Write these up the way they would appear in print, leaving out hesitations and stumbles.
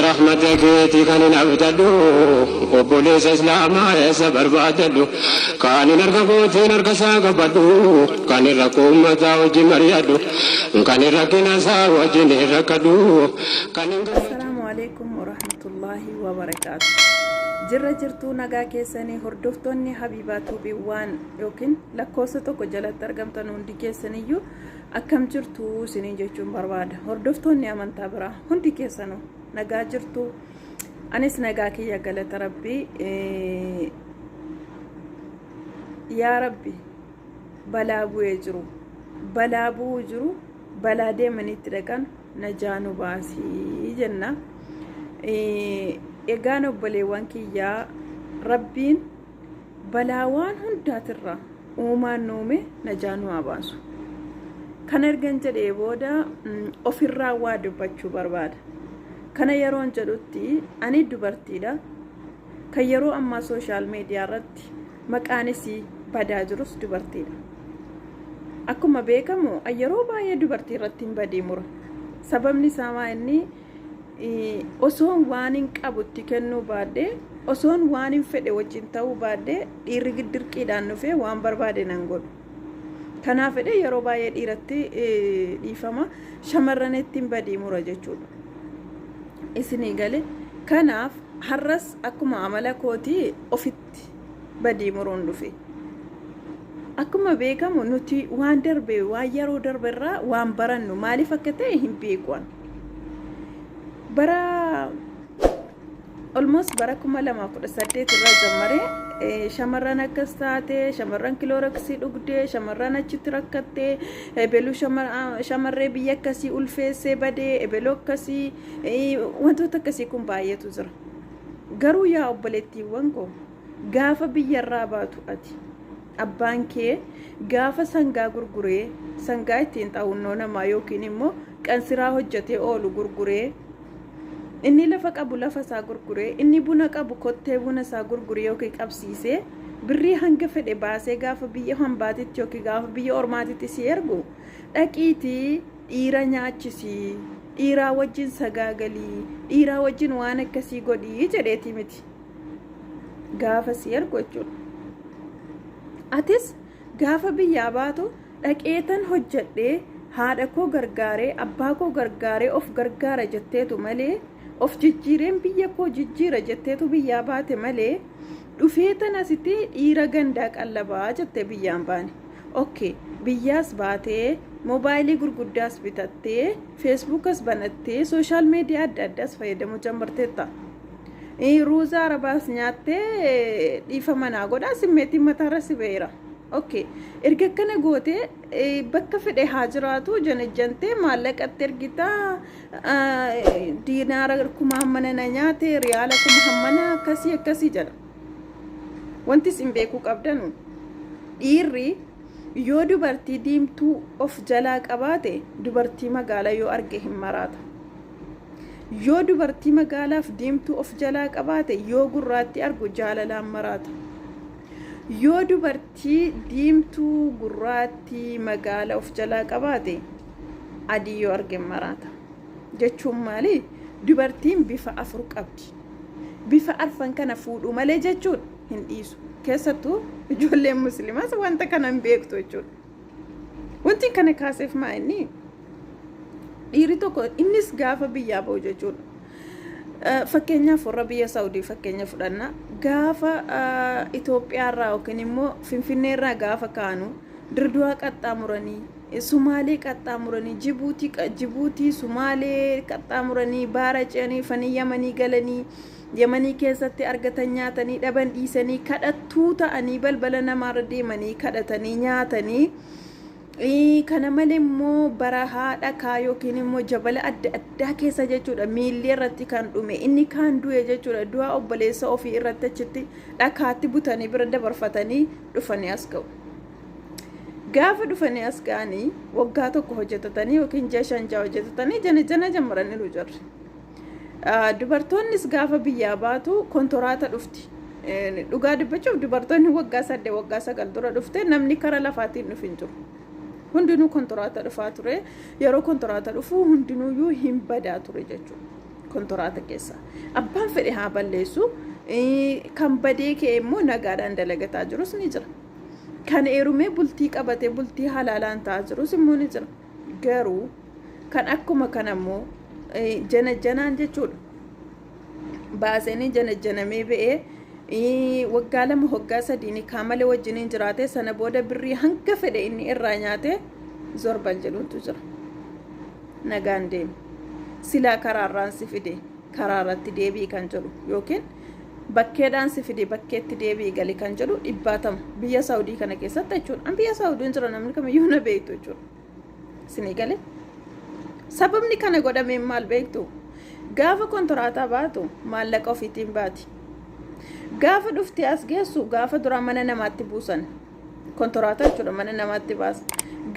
Rahmata keetii kan hin abdadhu, obboleessa Islaamaa eessa barbaadadhu? Kan hin harka kootiin harka isaa qabadhu, kan hin rakkoo uummataa wajjin mari'adhu, kan hin rakkina isaa wajjin hin rakkadhu, kan hin Assalaamu alaikum warahmatullaahi wabarakaatu. Jirra jirtuu, nagaa keessanii? Hordoftoonni Habiibaa Tuubii waan yookiin lakkoofsa tokko jalatti argamtan hundi keessaniyyuu akkam jirtu isiniin jechuun barbaada. Hordoftoonni amantaa biraa hundi keessanuu nagaa jirtu. Anis nagaa kiyya, galata Rabbii. Yaa Rabbi, balaa bu'ee jiru, balaa bu'uu jiru, balaa deemaniitti dhaqan najaa nu baasii jenna. Egaan obboleewwan kiyyaa, Rabbiin balaa waan hundaatirraa uumaan nuume najaa nu haa baasu. Kana ergan jedhee booda ofirraa waa dubbachuu barbaada. Kana yeroon jedhutti ani dubartiidha. Kan yeroo ammaa social media irratti maqaanis badaa jirus dubartiidha. Akkuma beekamu yeroo baay'ee dubartii irratti hin badii mura. Sababni isaa maa inni osoon waan hin qabutti kennuu baadhee, osoon waan hin fedhe wajjin ta'uu baadhee, dhiirri dirqiidhaan dhufee waan barbaade nan godhu. Kanaaf fedhe yeroo baay'ee dhiiratti, dhiifama, shamarranitti hin badii mura jechuudha. Isinii gale? Kanaaf har'as akkuma amala kootii ofitti badii muruun dhufe. Akkuma beekamu nuti waan darbe, waan yeroo darbe irraa waan barannu maaliif akka ta'e hin beeku. Bara almost bara 2018 irraa jammaree shamarran akkas taate, shamarran kilooraksii dhugdee, shamarran achitti rakkattee, ebeluu shamarree biyya akkasii ulfeessee badee, ebeluu akkasii, wantoota akkasii kun baay'eetu jira. Garuu yaa obboleettiiwwan koo, gaafa biyyarraa baatu ati abbaan kee gaafa sangaa gurguree, sangaa ittiin xaawunnoo namaa yookiin immoo qansiraa hojjetee oolu gurguree, inni lafa qabu lafa isaa gurguree, inni buna qabu kottee buna isaa gurguree yookiin qabsiisee birrii hanga fedhe baasee gaafa biyya hambaatitti yookiin gaafa biyya ormaatitti si ergu, "Dhaqiitii dhiira nyaachisii, dhiiraa wajjin sagaagalii, dhiiraa wajjin waan akkasii godhii" jedheetii miti gaafa si ergu jechuudha. Atis gaafa biyyaa baatu "Dhaqeetan hojjedhee haadha koo gargaaree, abbaa koo gargaaree, of gargaara" jetteetu malee, "Of jijjiireen biyya koo jijjiira" jetteetu biyyaa baate malee, "Dhufeetan asitti dhiira gandaa qallabaa" jettee biyyaan baane. Okay, biyyaas baatee moobaayilii gurguddaas bitattee, feesbuukas banattee, social media adda addaas fayyadamuu jammarteetta. Ruuza arabaas nyaattee, dhiifa manaa godhaa, simmeetiin mataarra si beera. Okay, erga akkana gootee bakka fedhe haa jiraatu janajjantee maallaqatti ergitaa, diinaara kuma hammana na nyaate, riyaala kuma hammana, akkasii akkasii jedha. Wanti isin beekuu qabdanu, dhiirri yoo dubartii diimtuu of jalaa qabaate dubartii magaalaa yoo arge hin maraata. Yoo dubartii magaalaaf diimtuu of jalaa qabaate, yoo gurraatti argu jaalalaan maraata. Yoo dubartii diimtuu, gurraattii, magaala of jalaa qabaate adii yoo arge maraata. Jechuun maali? Dubartiin bifa afur qabdi. Bifa arfan kana fuudhuu malee jechuudha hin dhiisu. Keessattuu ijoolleen musliimaas wanta kana hin beektu jechuudha. Wanti kana kaaseef maa inni dhiirri tokko innis gaafa biyyaa ba'u jechuudha. Fakkeenyaaf warra biyya Saawudii fakkeenya fudhanna. Gaafa Itoophiyaarraa yookiin immoo Finfinneerraa gaafa kaanu Dirduwaa qaxxaamuranii, Sumaalee qaxxaamuranii, Jibuutii, Sumaalee qaxxaamuranii, baara ce'anii, fanii Yamanii galanii, Yamanii keessatti argatan nyaatanii, dhaban dhiisanii, kadhattuu ta'anii balbala namaarra deemanii kadhatanii nyaatanii. Kana malee immoo barahaa dhakaa yookiin immoo jabala adda addaa keessa jechuudha miilli irratti kan dhume, inni kaan du'e jechuudha, du'a obboleessa ofii irratti achitti dhakaatti butanii bira dabarfatanii dhufanii as ga'u. Gaafa dhufanii as ga'anii waggaa tokko hojjetatanii yookiin ji'a 5, 6 hojjetatanii jana jana jammaraniiru jirri. Dubartoonnis gaafa biyyaa baatu kontoraata dhufti. Dhugaa dubbachuuf dubartoonni waggaa 8, waggaa 9 dura dhufte namni kara lafaatiin dhufu hin jiru. Hundinuu kontoraata dhufaa ture. Yeroo kontoraata dhufu hundinuuyyuu hin badaa ture jechuudha. Kontoraata keessa. Abbaan fedhe haa balleessu, kan badee ka'e immoo nagaadhaan dalagataa jirus ni jira. Kan heerumee bultii qabatee bultii halaalaan ta'aa jirus immoo ni jira. Garuu kan akkuma kana immoo jana janaan jechuudha. Baasanii jana janamee ba'ee waggaa 2 waggaa 3 nikaa malee wajjiniin jiraate, sana booda birrii hanga fedhe inni irraa nyaate zorbal jedhutu jira. Nagaan deemi. Silaa karaarraan si fide karaarratti deebi'i kan jedhu, yookiin bakkeedhaan si fide bakkeetti deebi'i gali kan jedhu dhibbaatama biyya Saawudii kana keessatti jechuudha. An biyya Saawudiin jira, namni kamiyyuu na beektu jechuudha. Isinii galee? Sababni kana godhameen maal beektu? Gaafa kontoraataa baatu maallaqa ofiitiin baati. Gaafa dhuftee as geessu, gaafa duraa mana namaatti buusan. Kontoraataa jechuudha, mana namaatti baasa.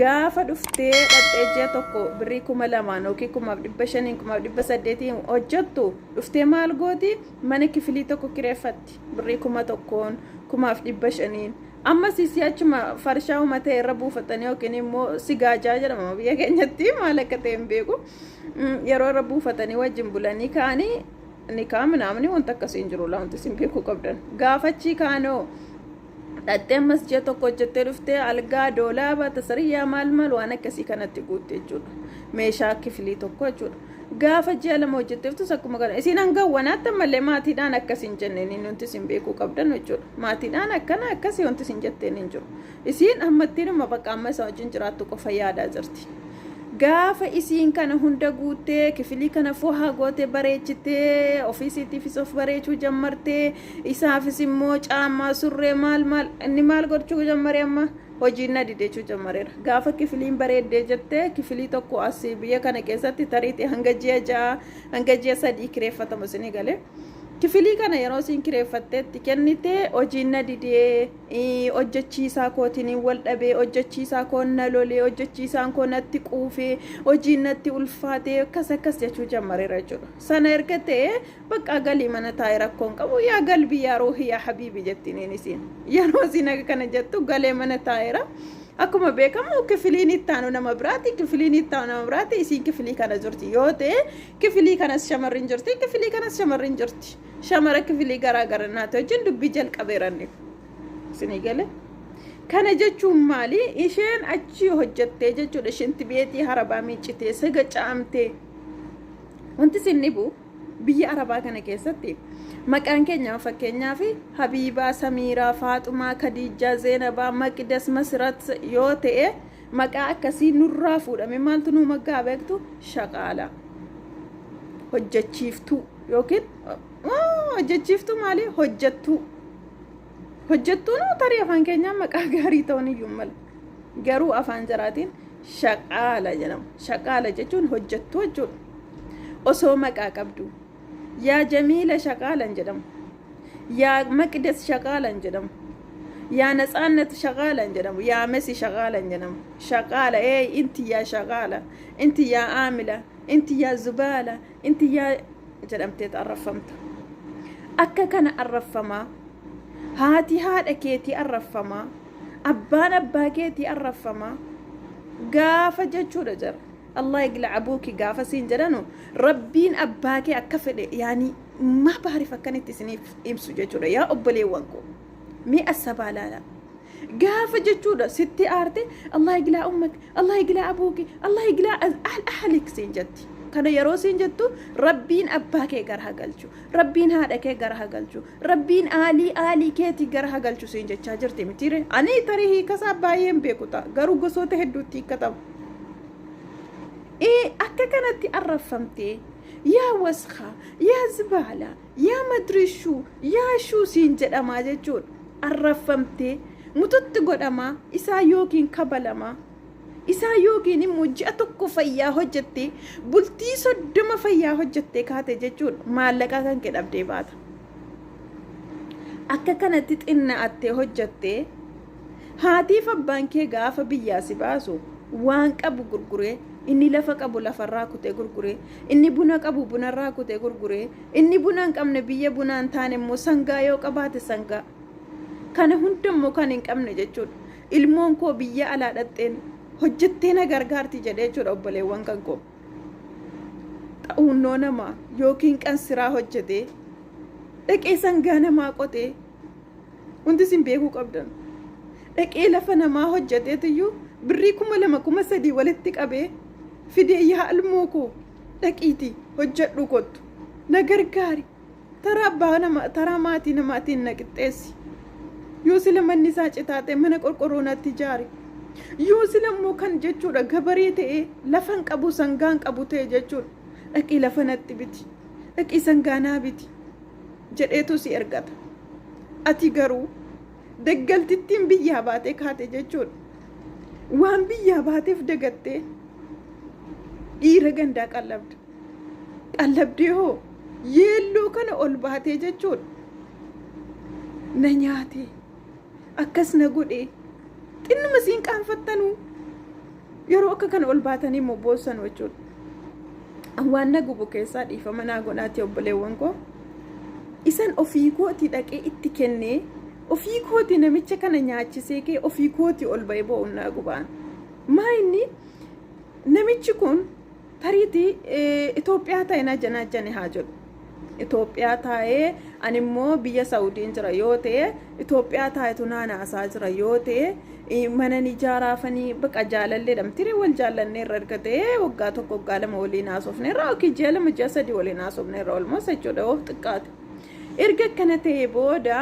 Gaafa dhuftee dhaqxee ji'a tokko birrii 2000n yookiin 1500n, 1800n hojjettu, dhuftee maal gooti? Mana kifilii tokko kireeffatti birrii 1000n, 1500n. Ammas isii achuma farshaa uumatee irra buufatanii, yookiin immoo sigaajaa jedhama biyya keenyatti, maal akka ta'e hin beeku. Yeroo irra buufatanii wajjin bulanii ka'anii, nikaa minaamni wanta akkasii hin jiru, wanti isin beekuu qabdan. Gaafachii kaanoo dhattee ammas ji'a tokko hojjettee dhuftee algaa, doolaaba, tasariyyaa, maal maal waan akkasii kanatti guutte jechuudha. Meeshaa kifilii tokko jechuudha. Gaafa ji'a 2 hojjetteeftus akkuma kana. Isin hanga wanaatti ammallee maatiidhaan akkas hin jenneen, wanti isin beekuu qabdan jechuudha. Maatiidhaan akkana akkasii wanti isin jetteen hin jiru. Isiin ammattiinuma bakka amma isa wajjin jiraattu qofa yaadaa jirti. Gaafa isiin kana hunda guuttee, kifilii kana fohaa gootee bareechitee, ofiisiitiifis of bareechuu jammartee, isaafis immoo caammaa, surree, maal maal, inni maal gochuu jammaree? Amma hojiin na didechuu jammareera. Gaafa kifiliin bareeddee jettee, kifilii tokko as biyya kana keessatti tariitii hanga ji'a 6, hanga ji'a 3 kireeffatama, isinii galee? Kifilii kana yeroo isiin kireeffatteetti kennitee, hojiin na didee, hojjechiisaa kootiin wal dhabee, hojjechiisaa koon na lolee, hojjechiisaan koo natti quufee, hojiin natti ulfaatee, akkas akkas jechuu jammareera jechuudha. Sana erga ta'e, bakka galii mana taa'ee rakkoon qabu, yaa galbii, yaa ruuhi, yaa habiibi jettiin isiin. Yeroo isiin akka kana jettu galee mana taa'eera. Akkuma beekamu kifiliin itti aanu nama biraati, kifiliin itti aanu nama biraati, isiin kifilii kana jirti yoo ta'e, kifilii kanas shamarri hin jirti, kifilii kanas shamarri hin jirti. Shamara kifilii garaa gara naati wajjin dubbii jalqabeeranni. Isinii galee? Kana jechuun maali? Isheen achi hojjettee jechuudha. Shinti beetii harabaa miiccitee, siga caamtee. Wanti isin dhibu, biyya Arabaa kana keessatti maqaan keenya, fakkeenyaaf Habiibaa, Samiiraa, Faaxumaa, Khadiijaa, Zeenabaa, Maqidas, Masirat yoo ta'e, maqaa akkasii nurraa fuudhame maaltu nuu maggaa beektu? Shaqaala. Hojjechiiftuu, yookiin hojjechiiftuu maali? Hojjettuu. Hojjettuun tarii afaan keenyaa maqaa gaarii ta'uun iyyuu mala. Garuu afaan jaraatiin shaqaala jedhama. Shaqaala jechuun hojjettuu jechuudha. Osoo maqaa qabdu. Yaa Jamiila shaqaalan jedhamu. Yaa Maqdes shaqaalan jedhamu. Yaa Natsaannat shaqaalan jedhamu. Yaa Mesi shaqaalan jedhamu. Shaqaala, ee inti yaa shaqaala. Inti yaa aamila. Inti yaa zubaala. Inti yaa jedhamtee arrafamta. Akka kana arraffamaa. Haati haadha keetii arraffamaa. Abbaan abbaa keetii arraffamaa. Gaafa jechuudha jara. Allah igla abuuki gaafa siin jedhanu, Rabbiin abbaa kee akka fedhe, yaani maa baariif akkanitti isiniif ibsu jechuudha, yaa obboleewwan koo. Mee asabaa laala. Gaafa jechuudha sitti aarte, Allah iglaa ummak, Allah iglaa abuuki, Allah iglaa ahlik siin jetti. Kana yeroo siin jettu, Rabbiin abbaa kee gara hagalchu, Rabbiin haadha kee gara hagalchu, Rabbiin aalii aalii keetii gara hagalchu siin jechaa jirti mitiire. Ani tarii hiikasaa baay'een beeku ta'a, garuu gosoota hedduutti hiikkatama. Akka kanatti arrafamtee, yaa waskaa, yaa zibaala, yaa madrishuu, yaa shuu siin jedhamaa jechuudha. Arrafamtee mututti godhamaa isaa yookiin kabalamaa isaa, yookiin immoo ji'a tokko fayyaa hojjettee, bultii 30 fayyaa hojjettee kaate jechuudha, maallaqa kan kee dhabdee baata. Akka kanatti xinna'attee hojjettee, haatiif abbaan kee gaafa biyyaa si baasu waan qabu gurguree, inni lafa qabu lafarraa kutee gurguree, inni buna qabu bunarraa kutee gurguree, inni buna hin qabne, biyya bunaa hin taane immoo sangaa yoo qabaate sangaa. Kana hundammoo kan hin qabne jechuudha. Ilmoon koo biyya alaa dhaqxeen hojjettee na gargaarti jedhee jechuudha, obboleewwan kan koo. Xa'uunnoo namaa yookiin qansiraa hojjetee dhaqee sangaa namaa qotee, wanti isin beekuu qabdan, dhaqee lafa namaa hojjeteetiyyuu birrii 2000 3000 walitti qabee fidee, "Yaa ilmoo koo, dhaqiitii hojjedhu, kottu na gargaari, taraa abbaa nama, taraa maatii namaatiin na qixxeessi. Yoo sila manni isaa citaa ta'e, mana qorqorroo natti ijaari. Yoo sila immoo kan jechuudha gabaree ta'ee lafan qabu, sangaan qabu ta'e jechuudha, dhaqii lafa natti biti, dhaqii sangaa naa biti," jedheetu si ergata. Ati garuu daggaltittiin biyyaa baatee kaate jechuudha. Waan biyyaa baateef dagattee dhiira gandaa qallabda. Qallabdee hoo yeelloo kana ol baatee jechuudha. "Na nyaate, akkas na godhe," xinnuma siin qaanfattanuu yeroo akka kana ol baatanii immoo boossan jechuudha. Waan na gubu keessaa, dhiifama naa godhaati obboleewwan koo. Isan ofii kootii dhaqee itti kennee, ofii kootii namicha kana nyaachisee kee, ofii kootii ol ba'ee boo'uun naa gubaan. Maa inni namichi kun tariitii Itoophiyaa ta'e na janaajjane haa jedhu. Itoophiyaa taa'ee, ani immoo biyya Saawudiin jira yoo ta'e, Itoophiyaa taa'etu naanaasaa jira yoo ta'e, mana ni ijaaraafanii baqa jaalalleedha mitirii, wal jaallannee irra erga ta'e, waggaa 1 waggaa 2 waliin haasofne irraa yookiin ji'a 2 ji'a 3 waliin haasofne irra olmoos jechuudha of xiqqaate. Erga akkana ta'e booda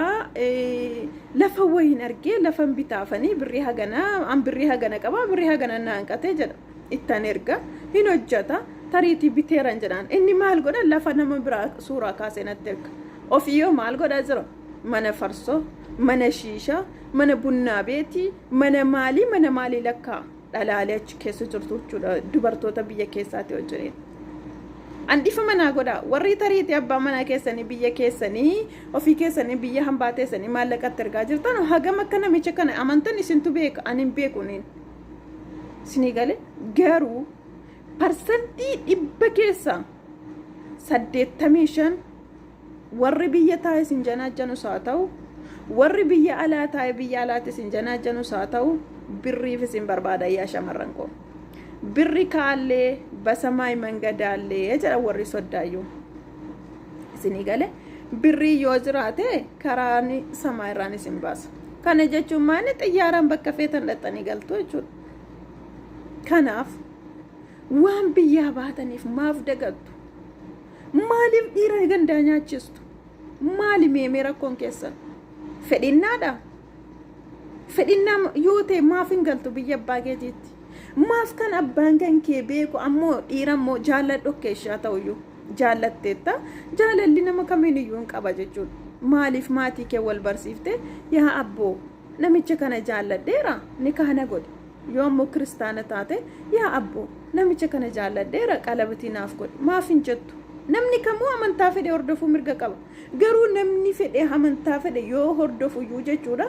lafa wayiin argee lafan bitaafanii, birrii hagana, an birrii hagana qaba, birrii hagana naan qatee jedha. Ittan erga hin hojjata, tariitii biteeran jedhaan. Inni maal godha? Lafa nama biraa suuraa kaasee natti erga. Ofiyyoo maal godhaa jira? Mana farsoo, mana shiishaa, mana bunnaa beetii, mana maalii, mana maalii lakkaa dhalaalee achi keessa jirtu jechuudha, dubartoota biyya keessaati wajjiniin. An dhifa manaa godha, warri tariitii abbaa manaa keessanii biyya keessanii, ofii keessanii biyya hambaa teessanii maallaqatti ergaa jirtan, hagam akka namicha kana amantan isintu beeka, ani hin beekuniin. Isinii gale? Garuu 100% keessaa 85 warri biyya taa'e isin janaajjanus haa ta'u, warri biyya alaa taa'e biyya alaatti isin janaajjanus haa ta'u, birriif isin barbaada. Yaa shamarran koo, birri kaallee basamaay mangadaallee jedha warri soddaayyuu. Isinii gale? Birrii yoo jiraate karaan samaa irraan isin baasa. Kana jechuun maali? Xiyyaaraan bakka feetan dhaqxanii galtu jechuudha. Kanaaf waan biyyaa baataniif maaf dagattu? Maaliif dhiira gandaa nyaachistu? Maali meemee rakkoon keessan? Fedhinnaadha? Fedhinnaa yoo ta'e maaf hin galtu biyya abbaa keetiitti? Maaf kan abbaan kan kee beeku ammoo dhiira ammoo jaalladhu keeshaa ta'uyyuu jaallatteetta, jaalalli nama kamiin iyyuu hin qaba jechuudha. Maaliif maatii kee wal barsiifte, "Yaa abboo, namicha kana jaalladheera, ni kaana godhi"? Yoo ammoo kiristaana taate, "Yaa abboo, namicha kana jaalladheera, qalabatii naaf godhi," maaf hin jettu? Namni kamuu amantaa fedhe hordofuu mirga qaba. Garuu namni fedhe amantaa fedhe yoo hordofuyyuu jechuudha,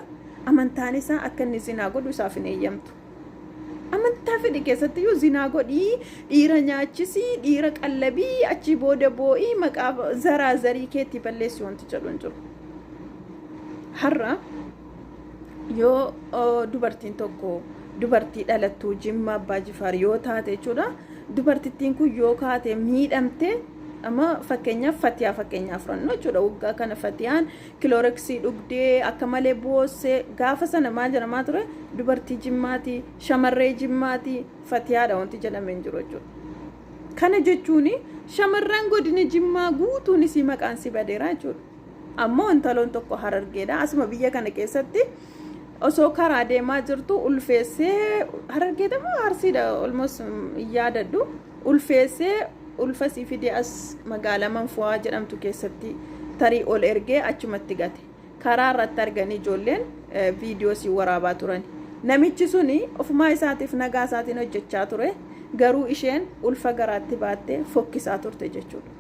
amantaan isaa akka inni zinaa godhu isaaf hin eeyyamtu. Amantaa fedhe keessatti iyyuu zinaa godhii, dhiira nyaachisii, dhiira qallabii, achii booda boo'ii, maqaa zaraa zarii keetti balleessi wanti jedhu hin jiru. Har'a yoo dubartiin tokko dubartii dhalattuu Jimma Abbaa Jifaar yoo taate jechuudha, dubartittiin kun yoo kaate miidhamte, amma fakkeenyaaf Fatiyaa fakkeenyaaf fudhannu jechuudha, waggaa kana Fatiyaan kilooreksii dhugdee akka malee boossee, gaafa sana maal jedhamaa ture? Dubartii Jimmaatii, shamarree Jimmaatii, Fatiyaadha wanti jedhamee hin jiru jechuudha. Kana jechuun shamarran godina Jimmaa guutuun isii maqaan si badeera jechuudha. Ammoo intaloon tokko Harargeedha. Asuma biyya kana keessatti osoo karaa deemaa jirtu ulfeessee, Harargeedha moo Arsiidha, almost hin yaadadhu, ulfeessee ulfasii fidee as magaalaa Manfu'aa jedhamtu keessatti tarii ol ergee achumatti gate. Karaa irratti arganii ijoolleen viidiyoo si waraabaa turan. Namichi suni ofumaa isaatiif nagaa isaatiin hojjechaa ture. Garuu isheen ulfa garaatti baattee fokkisaa turte jechuudha.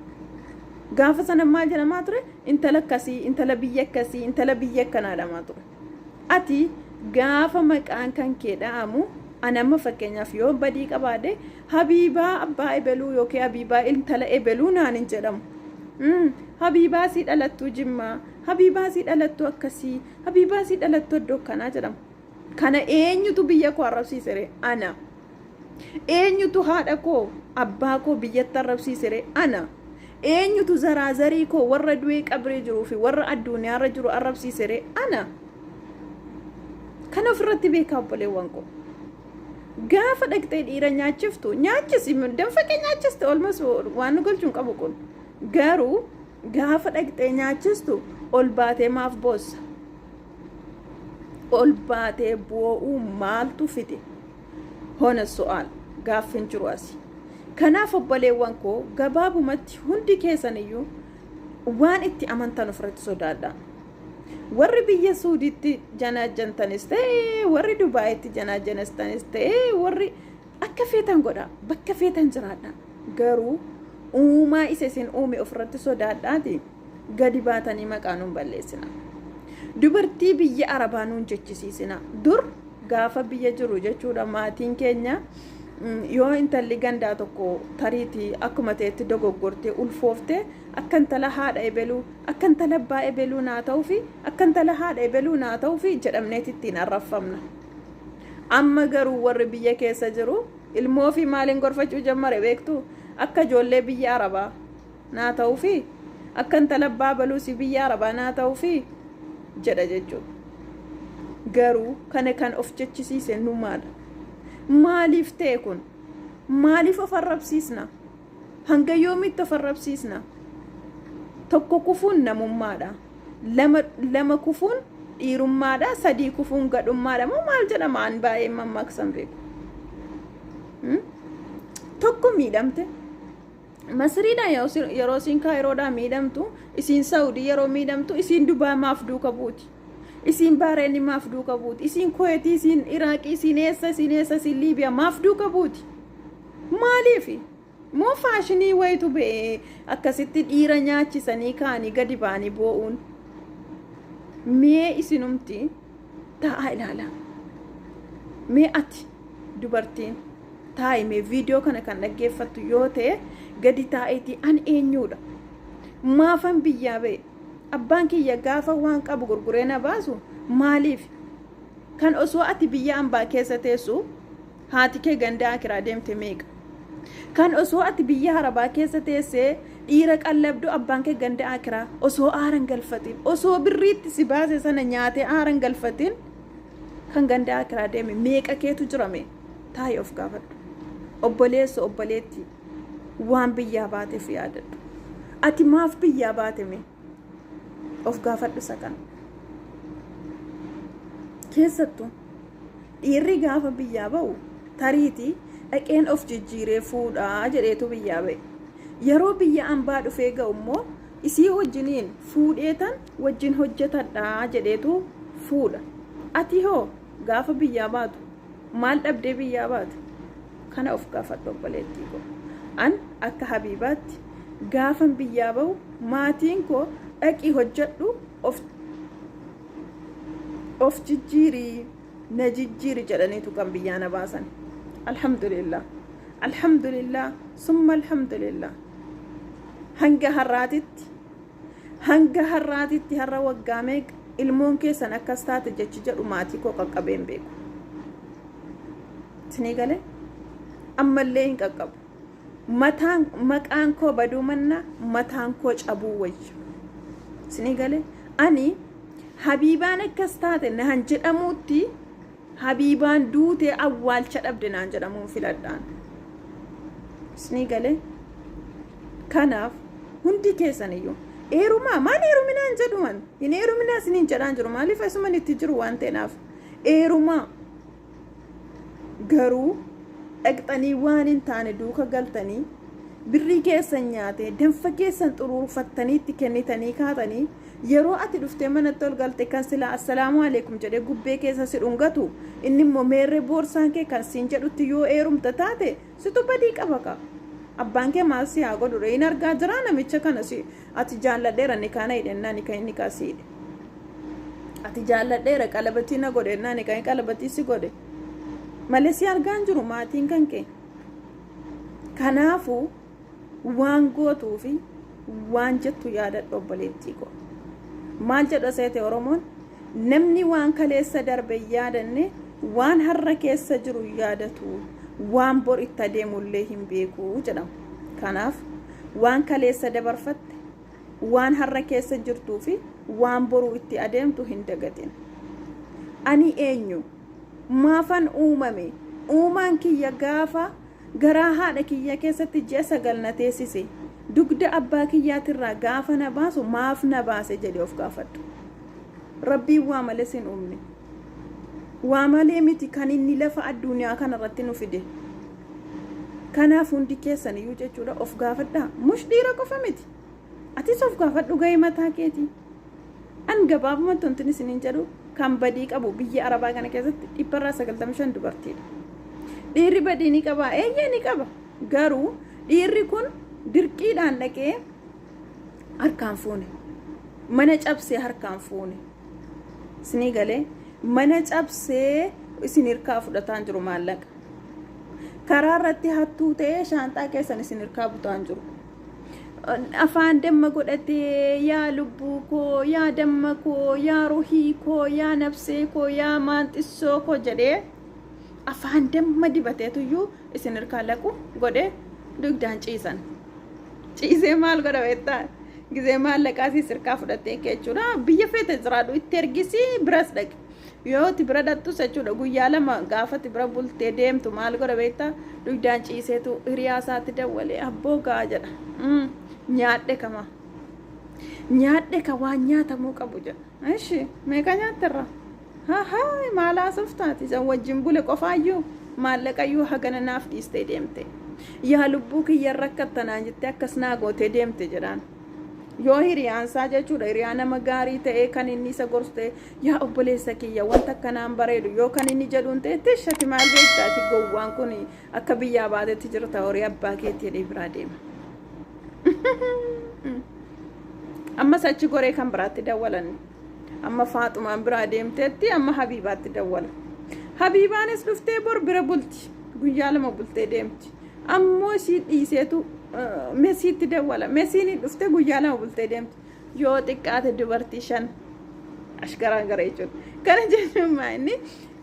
Gaafa sana maal jedhamaa ture? Intala akkasii, intala biyya akkasii, intala biyya akkanaa jedhamaa ture. Ati gaafa maqaan kan kee dha'amu, ani amma fakkeenyaaf yoo badii qabaadhe, Habiibaa abbaa ebeluu yookiin Habiibaa intala ebeluu naan hin jedhamu. Habiibaa sii dhalattuu Jimmaa, Habiibaa sii dhalattuu akkasii, Habiibaa sii dhalattuu iddoo akkanaa jedhamu. Kana eenyutu biyya koo arrabsiise ree? Ana. Eenyutu haadha koo abbaa koo biyyatti arrabsiise ree? Ana. Eenyutu zaraazarii koo warra du'ee qabree jiruu fi warra addunyaarra jiru arrabsiise ree? Ana. Kana ofirratti beekaa, obboleewwan koo. Gaafa dhaqxee dhiira nyaachiftu nyaachisi, danfa kee nyaachiste, olmas waan nu galchuun qabu kun. Garuu gaafa dhaqxee nyaachistu ol baatee maaf boossa? Ol baatee boo'uu maaltu fide? Hona su'aal gaaffin jiru asi. Kanaaf obboleewwan koo, gabaabumatti hundi keessaniyyuu waan itti amantan ofirratti sodaadha. Warri biyya Suudiitti janaajjantanis ta'e, warri Dubaayitti janaajjanastanis ta'e, warri akka feetan godha, bakka feetan jiraadha. Garuu uumaa isa isin uume ofirratti sodaadhaati gadi baatanii maqaa nuun balleessina. Dubartii biyya Arabaa nuun jechisiisina. Dur gaafa biyya jiru jechuudha, maatiin keenya yoo intalli gandaa tokko tariitii akkuma ta'etti dogoggortee ulfooftee, akka intala haadha ebeluu, akka intala abbaa ebeluu naa ta'uufi, akka intala haadha ebeluu naa ta'uufi jedhamneet ittiin arraffamna. Amma garuu warri biyya keessa jiru ilmoo fi maaliin gorfachuu jammare beektu? Akka ijoollee biyya Arabaa naa ta'uufi, akka intala abbaa baluusi biyya Arabaa naa ta'uufi jedha jechuudha. Garuu kana kan of jechisiise nu maadha? Maaliif ta'e kun? Maaliif of arrabsiisna? Hanga yoomitti of arrabsiisna? Tokko kufuun namummaadha. Lama kufuun dhiirummaadha. Sadii kufuun gadhummaadha. Moo maal jedhama? An baay'ee mammaaksan beeku. Tokko miidhamte. Masriidha yeroo isiin Kaayiroodhaa miidhamtu, isiin Saudii yeroo miidhamtu, isiin Dubaa maaf duuka buuti? Isiin Baareenii maaf duuka buuti? Isiin Kuweetii, isiin Iraaqii, isiin eessa, isiin eessa, isiin Liibiyaa maaf duuka buuti? Maaliifi? Moo faashinii wayitu ba'ee akkasitti dhiira nyaachisanii kaanii gadi ba'anii boo'uun? Mee isinumti taa'aa ilaalaa. Mee ati dubartiin taa'i, mee viidiyoo kana kan dhaggeeffattu yoo ta'e, gadi taa'iitii an eenyuudha? Maafan biyyaa ba'e? Abbaan kiyya gaafa waan qabu gurguree na baasu maaliif? Kan osoo ati biyya ambaa keessa teessu haati kee ganda akiraa deemte meeqa? Kan osoo ati biyya Arabaa keessa teessee dhiira qallabdu abbaan kee ganda akiraa osoo aaran galfatin, osoo birriitti si baase sana nyaatee aaran galfatin kan ganda akiraa deeme meeqa keetu jirame? Taa'i of gaafadhu. Obboleessa, obboleetti, waan biyyaa baateef yaadadhu. Ati maaf biyyaa baate? Mee of gaafadhu isa kana. Keessattuu dhiirri gaafa biyyaa ba'u tariitii dhaqeen of jijjiiree fuudhaa jedheetu biyyaa ba'e. Yeroo biyya ambaa dhufee ga'u immoo isii wajjiniin fuudheetan wajjin hojjetadhaa jedheetu fuudha. Ati hoo gaafa biyyaa baatu maal dhabdee biyyaa baate? Kana of gaafadhu, obboleettii koo. An akka Habiibaatti gaafan biyyaa bahu maatiin koo dhaqii hojjedhu, of jijjiirii, na jijjiiri jedhaniitu kan biyyaa na baasan. Alhamdulillah. Alhamdulillah. Summa alhamdulillah. Hanga har'aatitti, hanga har'aatitti, har'a waggaa meeqa, ilmoon keessan akkas taate jechi jedhu maatii koo qaqqabee hin beeku. Isinii galee? Ammallee hin qaqqabu. Mataan maqaan koo baduu manna mataan koo cabuu wayya. Isinii galee? Ani Habiibaan akkas taate naan jedhamuutti Habiibaan duutee awwaalcha dhabde naan jedhamuun filadhaan. Isinii galee? Kanaaf hundi keessaniyyuu eerumaa, maal heeruminaan jedhuman, hin heeruminaa isiniin jedhaan jiru. Maaliif asuman itti jiru waan ta'eef eerumaa. Garuu dhaqxanii waan hin taane duuka galtanii, birrii keessan nyaatee, danfa keessan xuruurfattanii itti kennitanii kaatanii, yeroo ati dhuftee manatti ol galte kan silaa assalaamu alaikum jedhee gubbee keessa si dhungatu, inni immoo meerree boorsaan kee kan siin jedhutti yoo eerumta taate, situ badii qaba ka. Abbaan kee maal si haa godhu? Hin argaa jiraa namicha kana si ati jaalladheera ni kaana hidhennaa ni kan inni kaasii hidhe. Ati jaalladheera qalabatii na godhe ennaa ni kan qalabatii si godhe. Malee si argaa hin jiru maatiin kan kee. Kanaafuu waan gootuu fi waan jettu yaadadhu, obboleettii koo. Maal jedha seete Oromoon? Namni waan kaleessa darbe yaadanne waan har'a keessa jiru yaadatu. Waan bor itti adeemullee hin beeku jedhama. Kanaaf waan kaleessa dabarfatte, waan har'a keessa jirtuu fi waan boruu itti adeemtu hin dagatin. Ani eenyu? Maafan uumame? Uumaan kiyya gaafa garaa haadha kiyya keessatti ji'a 9 na teessise, dugda abbaa kiyyaatirraa gaafa na baasu maaf na baase jedhee of gaafadhu. Rabbiin waa malee sin uumne. Waa malee miti kan inni lafa addunyaa kanarratti nu fide. Kanaaf hundi keessan iyyuu jechuudha of gaafadhaa. Mush dhiira qofa miti. Atis of gaafadhu gahee mataa keetii. An gabaabumatti wanti isiniin jedhu, kan badii qabu biyya Arabaa kana keessatti 95% dubartiidha. Dhiirri badii ni qaba, eeyyee ni qaba. Garuu dhiirri kun dirqiidhaan dhaqee harkaan fuune. Mana cabsee harkaan fuune. Isinii galee, mana cabsee isin hirkaa fudhataan jiru maallaqa. Karaa irratti hattuu ta'ee shaanxaa keessan isin hirkaa butaan jiru. Afaan damma godhatee, yaa lubbuu koo, yaa damma koo, yaa ruhii koo, yaa nafsee koo, yaa maanxissoo koo jedhee afaan damma dibateetuyyuu isin hirkaa laqu godhee dugdaan ciisan. Ciisee maal godha beektaa? Gizee maallaqaa siis hirkaa fudhattee jechuudha. Biyya feete jiraadhu, itti ergisii biras dhaqi. Yoo itti bira dhaqxus jechuudha, guyyaa 2 gaafa itti bira bultee deemtu maal godha beektaa? Dugdaan ciiseetu hiriyaa isaatti dawwalee, "Abboo gaa," jedha. "Nyaadhe kama. Nyaadhe ka waan nyaatamuu qabu," jedha. Ishi meeqa nyaatterra? Haa, maal haasoftaati? Isan wajjin bule qofaayyuu maallaqayyuu hagana naaf dhiistee deemte. Yaa lubbuu kiyyan rakkattanaan jettee akkas naa gootee deemte jedhaan. Yoo hiriyaansaa jechuudha hiriyaa nama gaarii ta'ee kan inni isa gorsu ta'e, "Yaa obboleessa kiyya, wanta akkanaan bareedu," yoo kan inni jedhuun ta'e, "Tishati maal beektaati, gowwaan kun akka biyyaa baatetti jirta, horii abbaa keetti," jedhee biraa deema. Ammas achi goree kan biraatti dawwalan. Amma Faaxumaan biraa deemteetti, amma Habiibaatti dawwala. Habiibaanis dhuftee bor bira bulti. Guyyaa 2 bultee deemti. Ammoo ishii dhiiseetu Mesiitti dawwala. Mesiin dhuftee guyyaa 2 bultee deemti. Yoo xiqqaate dubartii 5 ashgaraan gara jechuudha. Kana jechuun maa inni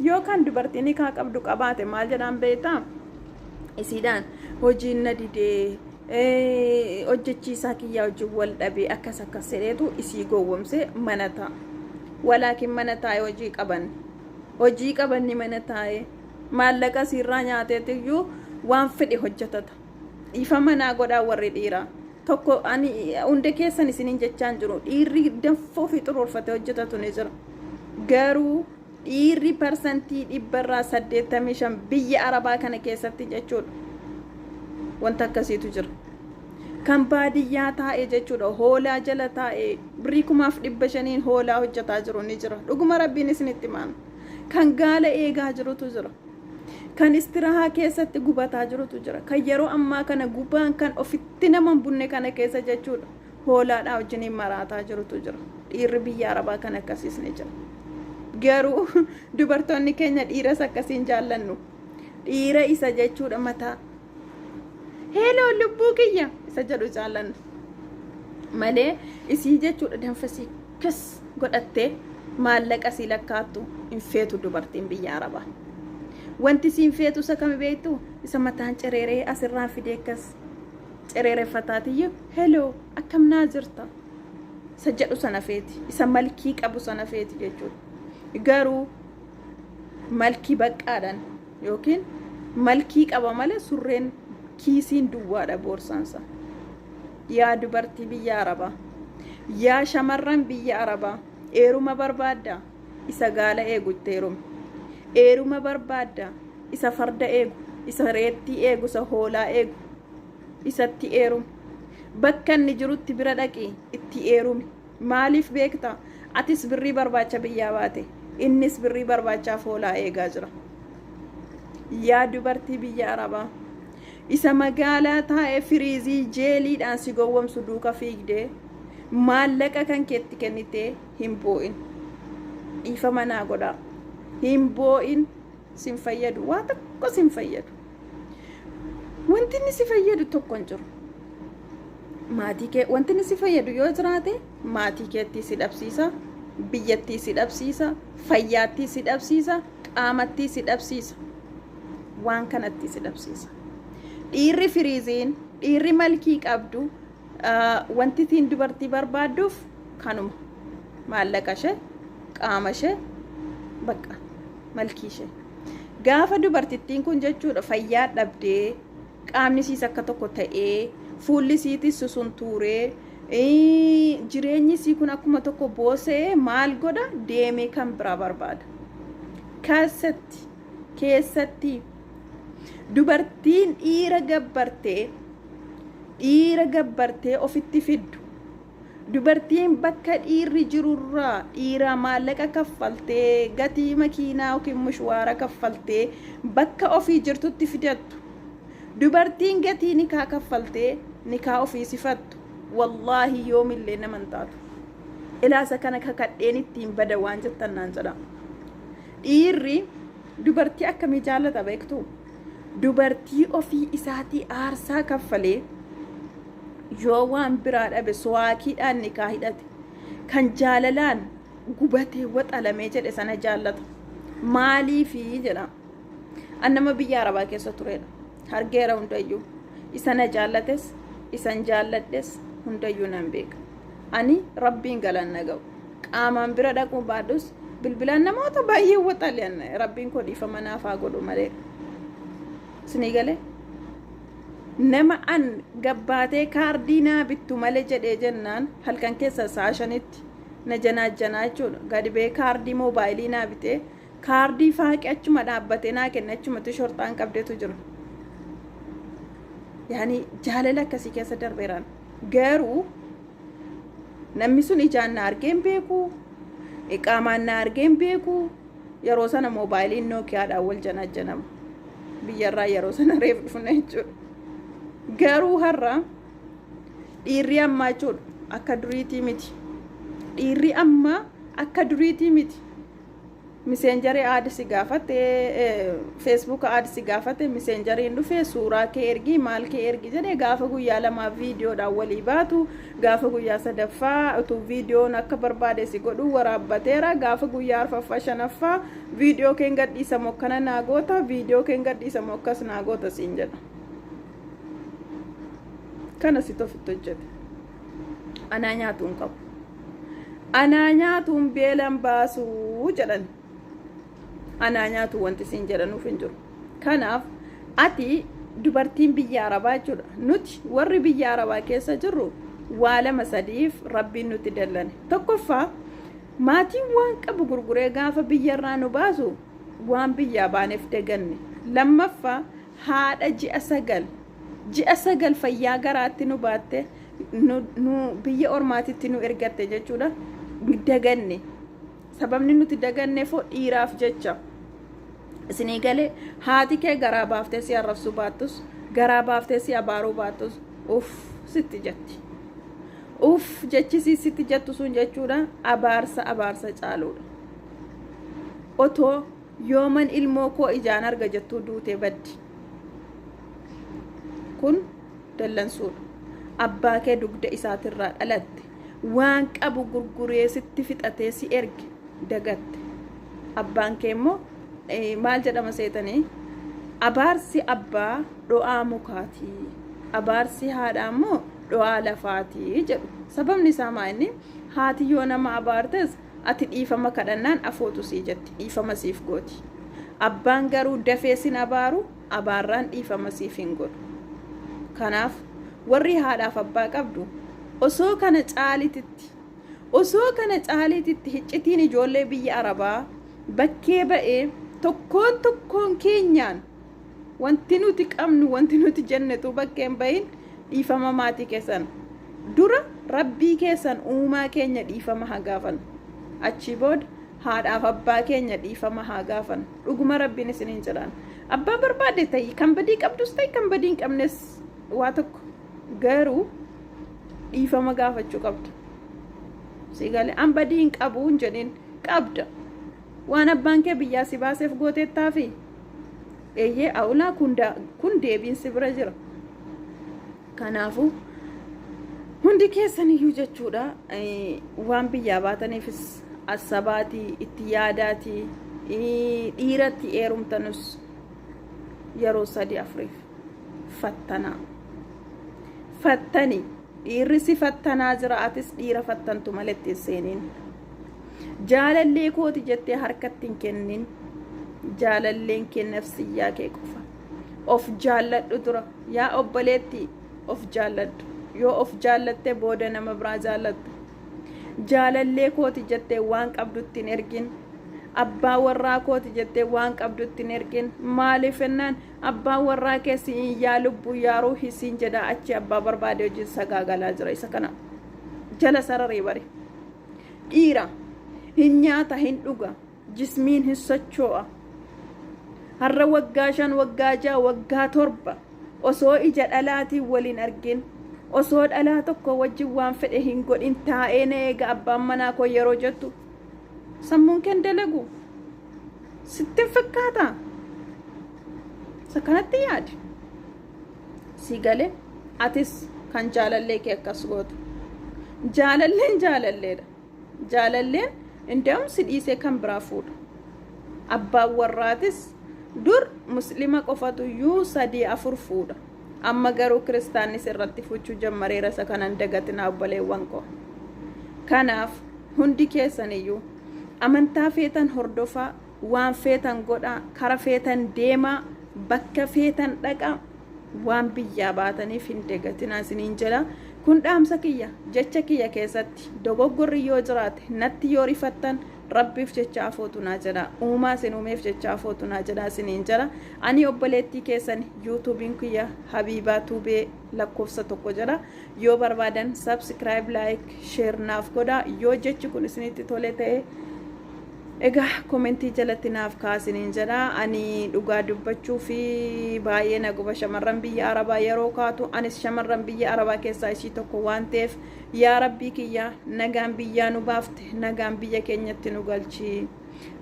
yoo kan dubartii nikaa qabdu qabaate maal jedhaan beektaa? Isiidhaan hojiin na didee, hojjechiisaa kiyyaa wajjin wal dhabee, akkas akkas jedheetu isii gowwomsee mana ta'a. Walaakin mana taa'ee hojii qaban. Hojii qabanni mana taa'ee maallaqa isiirraa nyaateetiyyuu waan fedhe hojjetata. Ifa manaa godhaa warri dhiiraa. Tokko ani hunda keessan isiniin jechaan jiru, dhiirri danfoo fi xuruurfatee hojjetatu ni jira. Garuu dhiirri 85% biyya Arabaa kana keessatti jechuudha. Wanta akkasiitu jira. Kan baadiyyaa taa'ee jechuudha, hoolaa jala taa'ee birrii 1500n hoolaa hojjetaa jiru ni jira. Dhuguma Rabbiin isinitti himaan. Kan gaala eegaa jirutu jira. Kan istirahaa keessatti gubataa jirutu jira. Kan yeroo ammaa kana gubaan kan ofitti nama hin bunne kana keessa jechuudha, hoolaadhaa wajjiniin maraataa jirutu jira. Dhiirri biyya Arabaa kan akkasiis ni jira. Garuu dubartoonni keenya dhiiras akkasiin jaallannu. Dhiira isa jechuudha mataa. "Hello lubbuu kiyya," isa jedhu jaallannu. Malee isii jechuudha danfasii kas godhattee maallaqa sii lakkaattu hin feetu dubartiin biyya Arabaa. Wanti siin feetu isa kami beektu? Isa mataan cereeree asirraan fidee akkas cereereffataatiyyu, "Hello, akkam naa jirta?" isa jedhu sana feeti. Isa malkii qabu sana feeti jechuudha. Garuu malkii baqqaadhaan yookiin malkii qaba malee surreen kiisiin duwwaadha boorsaansa. Yaa dubartii biyya Arabaa, yaa shamarran biyya Arabaa, eeruma barbaaddaa? Isa gaala eegu itti heerumi. Eeruma barbaaddaa? Isa farda eegu, isa reettii eegu, isa hoolaa eegu isatti eerumi. Bakka inni jirutti bira dhaqi itti eerumi. Maaliif beektaa? Atis birrii barbaacha biyyaa baate, innis birrii barbaachaaf hoolaa eegaa jira. Yaa dubartii biyya Arabaa, isa magaalaa taa'ee firiizii jeeliidhaan si gowwomsu duuka fiigdee maallaqa kan keetti kennitee hin boo'in. Dhiifama naa godhaa. Hin boo'in, sin fayyadu. Waa tokko sin fayyadu. Wanti inni si fayyadu tokko hin jiru. Maatii kee wanti inni si fayyadu yoo jiraate, maatii keettii si dhabsiisa, biyyattii si dhabsiisa, fayyaattii si dhabsiisa, qaamattii si dhabsiisa. Waan kanatti si dhabsiisa. Dhiirri firiiziin, dhiirri malkii qabdu, wanti ittiin dubartii barbaadduuf kanuma. Maallaqa ishee, qaama ishee, bakka malkii ishee. Gaafa dubartittiin kun jechuudha fayyaa dhabdee, qaamni isiis akka tokko ta'ee, fuulli isiitis susuntuuree, jireenyi isii kun akkuma tokko boosee maal godha deemee kan biraa barbaada. Keessatti keessatti dubartiin dhiira gabbartee, dhiira gabbartee ofitti fiddu, dubartiin bakka dhiirri jirurraa dhiira maallaqa kaffaltee, gatii makiinaa yookiin mushwaara kaffaltee bakka ofii jirtutti fidattu, dubartiin gatii nikaa kaffaltee nikaa ofii sifattu, wallaahi yoomillee nama hin taatu. Ilaasa kana kakadheen ittiin bada waan jettan naan jedha. Dhiirri dubartii akkamii jaallata beektu? Dubartii ofii isaatii aarsaa kaffalee, yoo waan biraa dhabe so'aakiidhaan nikaa hidhate, kan jaalalaan gubatee waxalamee jedhe sana jaallata. Maaliifi jedha. An nama biyya Arabaa keessa turedha. Hargeera hundayyuu. Isa na jaallates, isan jaalladhes hundayyuu nan beeka. Ani Rabbiin galanna ga'u. Qaamaan bira dhaquu baadhus bilbilaan namoota baay'ee waxale, Rabbiin koo dhiifama naaf haa godhu malee. Isinii galee? Nama an gabbaatee kaardii naa bittu malee jedhee jennaan halkan keessa sa'a 5tti na janaajjanaa jechuudha. Gadi ba'ee kaardii moobaayilii naa bitee, kaardii faaqee achuma dhaabbatee naa kenne, achumatti shorxaan qabdeetu jira. Yaani jaalala akkasii keessa darbeeraan. Garuu namni sun ijaan na argee hin beeku, qaamaan na argee hin beeku. Yeroo sana moobaayiliin Nookiyaadhaan wal janaajjanama. Biyyarraa yeroo sana reef dhufne jechuudha. Garuu har'a dhiirri ammaa jechuudha akka duriitii miti. Dhiirri ammaa akka duriitii miti. Messenger add si gaafate, Facebook add si gaafate, Messengeriin dhufee suuraa kee ergi, maal kee ergi jedhee, gaafa guyyaa 2 viidiyoodhaan walii baatu, gaafa guyyaa sadaffaa utuu viidiyoon akka barbaade si godhu waraabbateera, gaafa guyyaa arfaffaa, shanaffaa viidiyoo keen gadhiisamu akkana naa goota, viidiyoo keen gadhiisamu akkas naa goota siin jedha. Kana si ofitti hojjete. Anaa nyaatu hin qabu. Anaa nyaatuun beelan baasuu jedhan. Anaa nyaatu wanti siin jedhanuuf hin jiru. Kanaaf ati dubartiin biyya Arabaa jechuudha. Nuti warri biyya Arabaa keessa jirru waa lama sadiif Rabbiin nutti dallane. Tokkoffaa, maatiin waan qabu gurguree gaafa biyyarraa nu baasu waan biyyaa baaneef daganne. Lammaffaa, haadha ji'a 9, ji'a 9 fayyaa garaatti nu baatte, nu biyya ormaatitti nu ergatte jechuudha, daganne. Sababni nuti daganneefoo dhiiraaf jecha. Isinii galee? Haati kee garaa baaftee si arrabsuu baattus, garaa baaftee si abaaruu baattus, uff sitti jetti. Uff jechisii sitti jettu sun jechuudha abaarsa abaarsa caaluudha. Otoo yooman ilmoo koo ijaan arga jettuu duutee baddi. Kun dallansuudha. Abbaa kee dugda isaatirraa dhalatte, waan qabu gurguree sitti fixatee si erge dagatte. Abbaan kee immoo maal jedhama seetanii? Abaarsi abbaa dho'aa mukaatii. Abaarsi haadhaa immoo dho'aa lafaatii jedhu. Sababni isaa maa inni? Haati yoo nama abaartes ati dhiifama kadhannaan afootu sii jetti, dhiifama siif gooti. Abbaan garuu dafee sin abaaru, abaarraan dhiifama siif hin godhu. Kanaaf warri haadhaaf abbaa qabdu osoo kana caalititti, osoo kana caaliititti hiccitiin ijoollee biyya Arabaa bakkee ba'ee tokkoon tokkoon keenyaan wanti nuti qabnu, wanti nuti jennetu bakkeen bahin, dhiifama maatii keessan dura Rabbii keessan uumaa keenya dhiifama haa gaafan. Achii booda haadhaaf abbaa keenya dhiifama haa gaafan. Dhuguma Rabbiin isiniin jedhaan, abbaa barbaade ta'i, kan badii qabdus ta'i, kan badii hin qabnes, waa tokko garuu dhiifama gaafachuu qabda. Si galee? An badii hin qabu hin jedhin, qabda. Waan abbaan kee biyyaa si baaseef gooteettaafi eeyyee awlaa kun deebiin si bira jira. Kanaafuu hundi keessan iyyuu jechuudha waan biyyaa baataniifis assabaatii itti yaadaatii dhiiratti eerumtanus. Yeroo sadii afuriif fattanaa. Fattani dhiirri si fattanaa jira, atis dhiira fattantu malee itti hin seeniin. Jaalallee kooti jettee harkatti hin kennin. Jaalalleen kee nafsiyyaa kee qofa. Of jaalladhu dura yaa obboleetti, of jaalladhu. Yoo of jaallatte booda nama biraa jaallatta. Jaalallee kooti jettee waan qabdutti hin ergin. Abbaa warraa kooti jettee waan qabdutti hin ergin. Maaliif jennaan, abbaan warraa kee siin yaa lubbuu yaa ruuhi siin jedha, achi abbaa barbaade wajjin sagaagalaa jira. Isa kana jala sararii bari. Dhiira hin nyaata, hin dhuga, jismiin hin sochoo'a. Har'a waggaa 5, waggaa 6, waggaa 7 osoo ija dhalaatiin waliin argin, osoo dhalaa tokko wajjin waan fedhe hin godhin taa'ee na eega abbaan manaa koo yeroo jettu, sammuun kee hin dalagu sitti hin fakkaata? Isa kanatti yaadi. Si galee? Atis kan jaalallee kee akkas gootu, jaalalleen jaalalleedha. Jaalalleen indaa'um si dhiisee kan biraa fuudha. Abbaan warraatis dur Muslima qofatu iyyuu sadii afur fuudha. Amma garuu kiristaannis irratti fuchuu jammareera. Isa kanan dagatinaa, obboleewwan koo. Kanaaf hundi keessan iyyuu amantaa feetan hordofaa, waan feetan godhaa, kara feetan deemaa, bakka feetan dhaqaa, waan biyyaa baataniif hin dagatinaa isiniin jedha. Kun dhaamsa kiyya. Jecha kiyya keessatti dogoggorri yoo jiraate, natti yoo rifattan, Rabbiif jecha afootu naa jedha. Uumaa isin uumeef jecha afootu naa jedha isiniin jedha. Ani obboleettii keessan, YouTubeiin kiyya Habiibaa Tuubee lakkoofsa 1 jedha. Yoo barbaadan subscribe, like, share naaf godha. Yoo jechi kun isinitti tole ta'e, egaa commentii jalatti naaf kaasiniin jedha. Ani dhugaa dubbachuu fi baay'ee na guba shamarran biyya Arabaa yeroo kaatu. Anis shamarran biyya Arabaa keessaa ishii tokko waan ta'eef, yaa Rabbii kiyya, nagaan biyyaa nu baafte, nagaan biyya keenyatti nu galchi.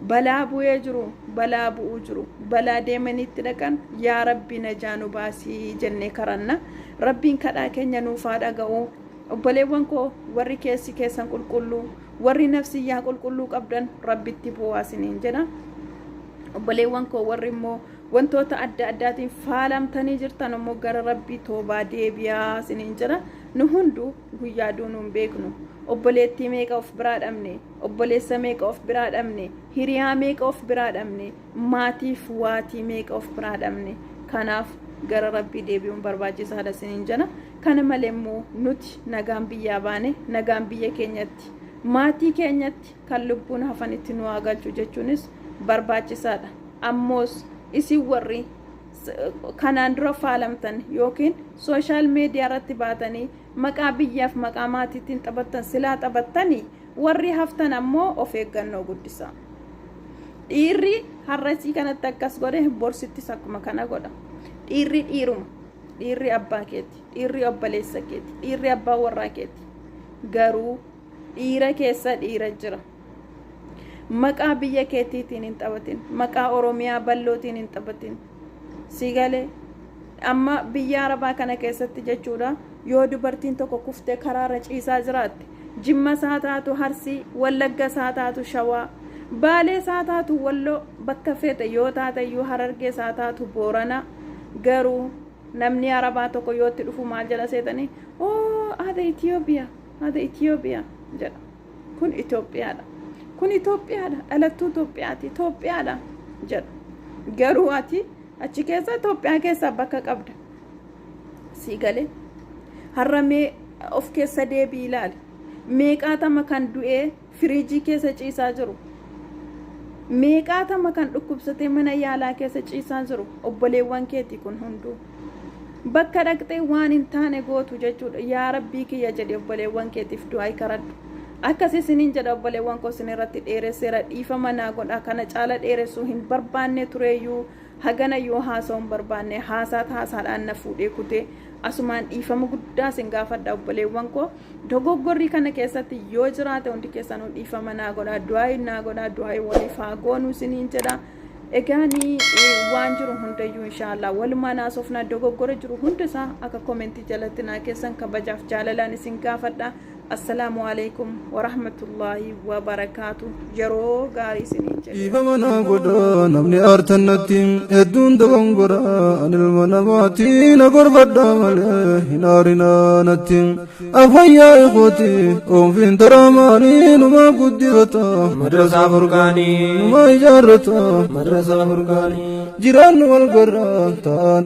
Balaa bu'ee jiru, balaa bu'uu jiru, balaa deemaniitti dhaqan, yaa Rabbi najaa nu baasii jennee karanna. Rabbiin kadhaa keenya nuufaa dhaga'u. Obboleewwan koo, warri keessi keessan qulqulluu, warri nafsiyyaa qulqulluu qabdan, Rabbitti bu'aa isiniin jedha. Obboleewwan koo, warri immoo wantoota adda addaatiin faalamtanii jirtan immoo gara Rabbii toobaa deebi'aa isiniin jedha. Nu hunduu guyyaa duunuu hin beeknu. Obboleettii meeqa of biraa dhabne, obboleessa meeqa of biraa dhabne, hiriyaa meeqa of biraa dhabne, maatiif waatii meeqa of biraa dhabne? Kanaaf gara Rabbii deebi'uun barbaachisaadha isiniin jedha. Kana malee immoo nuti nagaan biyyaa baane, nagaan biyya keenyatti, maatii keenyatti, kan lubbuun hafanitti nu haa galchu jechuunis barbaachisaadha. Ammoos isin warri kanaan dura faalamtan yookiin social media irratti baatanii maqaa biyyaaf maqaa maatiitiin taphattan, silaa taphattanii warri haftan ammoo of eeggannoo guddisaa. Dhiirri har'asii kanatti akkas godhe, borsittis akkuma kana godha. Dhiirri dhiiruma. Dhiirri abbaa keeti, dhiirri obboleessa keeti, dhiirri abbaa warraa keeti. Garuu dhiira keessa dhiira jira. Maqaa biyya keetiitiin hin taphatin, maqaa Oromiyaa ballootiin hin taphatin. Si galee? Amma biyya Arabaa kana keessatti jechuudha, yoo dubartiin tokko kuftee karaarra ciisaa jiraatte, Jimma isaa taatu, Harsii, Wallagga isaa taatu, Shawaa, Baalee isaa taatu, Walloo, bakka feete yoo taate iyyuu, Harargee isaa taatu, Boorana, garuu namni Arabaa tokko yoo itti dhufu maal jedha seetanii? "Oo, haadha Itiyoophiyaa, haadha Itiyoophiyaa" jedha. Kun Itoophiyaadha, kun Itoophiyaadha, dhalattuu Itoophiyaati, Itoophiyaadha jedha. Garuu ati achi keessa, Itoophiyaa keessaa bakka qabda. Sii galee? Har'a mee of keessa deebii ilaali. Meeqaatama kan du'ee firiijii keessa ciisaa jiru, meeqaatama kan dhukkubsatee mana yaalaa keessa ciisaa jiru? Obboleewwan keetii kun hunduu. Bakka dhaqxee waan hin taane gootu jechuudha. Yaa Rabbii kiyya jedhe, obboleewwan keetiif du'aa karadhu. Akkas isiniin jedha, obboleewwan koo. Isin irratti dheeresseera, dhiifama naa godha. Kana caala dheeressuu hin barbaanne tureeyyuu, hagana yoo haasa'uu hin barbaanne, haasaa haasaadhaan na fuudhee kutee. Asumaan dhiifama guddaa isin gaafadha, obboleewwan koo. Dogoggorrii kana keessatti yoo jiraate, hundi keessanuu dhiifama naa godha, du'aa naa godha. Du'aa waliif haa goonu isiniin jedha. Egaanii waan jiru hundayyuu inshaallah walumaan haasofna. Dogoggora jiru hunda isaa akka commentii jalatti naa keessan kabajaaf jaalalaan isin gaafadha. Assalaamu alaikum warahmatullaahi wabarakaatu. Yeroo gaarii isiniin jedhe. Dhiifama naa godha namni aartan natti, hedduun dogongora ani ilma namaati, na gorfadha malee hin aarinaa natti. Afayyaa ikooti oonfiin taraamaanii numaa guddifata. Madrasaa Furqaanii. Numaa ijaarrata. Madrasaa Furqaanii. Jiraannu wal garra ta'an.